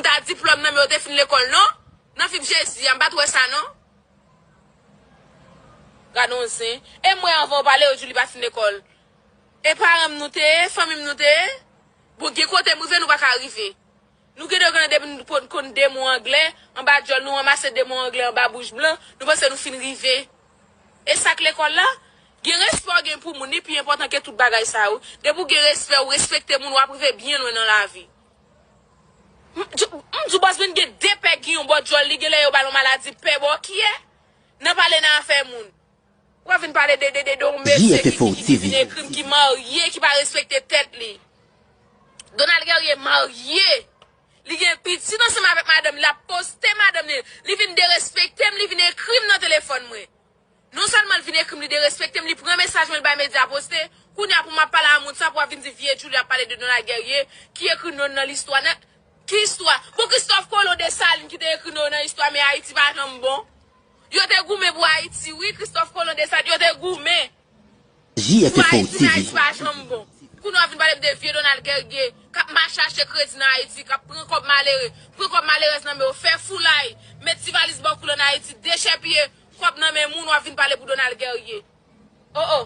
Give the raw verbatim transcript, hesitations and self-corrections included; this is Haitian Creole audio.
ta diplòm nan, men yo te fin lekòl, non? Nan fim Jezi a, m pa t wè sa, non? Gade yon zen. E mwen, anvan w pale, yo di w li pa t fin lekòl. E paran m nou te ye, fanmi m nou te ye. Bon, gen kote m rive, nou pa ka rive. Nou gen dwa konnen depi nou konn, konn de mo anglè, anba djòl nou ranmase de mo anglè anba bouch blan, nou panse nou fin rive. E sa k lekòl la? Gen respè w gen pou moun, li pi enpòtan ke tout bagay sa yo. Depi w gen respè, w respekte moun, w ap rive byen lwen nan lavi. M di w, Bòs Bèn gen de pè giyon bò djòl li, genlè yo ba l yon maladi pè bò, kiyè? Nan pale nan afè moun. W ap vin pale de, de, de, de yon mesye ki, ki, ki vin ekri m, ki marye, ki pa respekte tèt li. Donald Guerrier marye. Li gen pitit ansanm avèk madanm li, l ap poste madanm li. Li vin derespekte m, li vin ekri m nan telefòn mwen. Non sèlman l vin ekri m, li derespekte m, li pran mesaj mwen, li bay medya poste. Kounye a pou m ap pale a moun sa, pou w ap vin di vye Djouly ap pale de Donald Guerrier, ki ekri non l nan listwa nèt. Ki istwa? Bon, Christophe Colomb Dessalines ki te ekri non l nan istwa, men Ayiti pa janm bon. Yo te goumen pou Ayiti, wi, Christophe Colomb Dessalines, yo te goumen. Pou Ayiti, men Ayiti pa janm bon. Kounye a w ap vin pale m de vye Donald Guerrier, k ap mache achte kredi nan Ayiti, k ap pran kòb malere, pran kòb malerèz nan men yo, fè foulay, met ti valiz bò kou l ann Ayiti, dechèpiye kòb nan men moun, w ap vin pale pou Donald Guerrier. Oh, oh.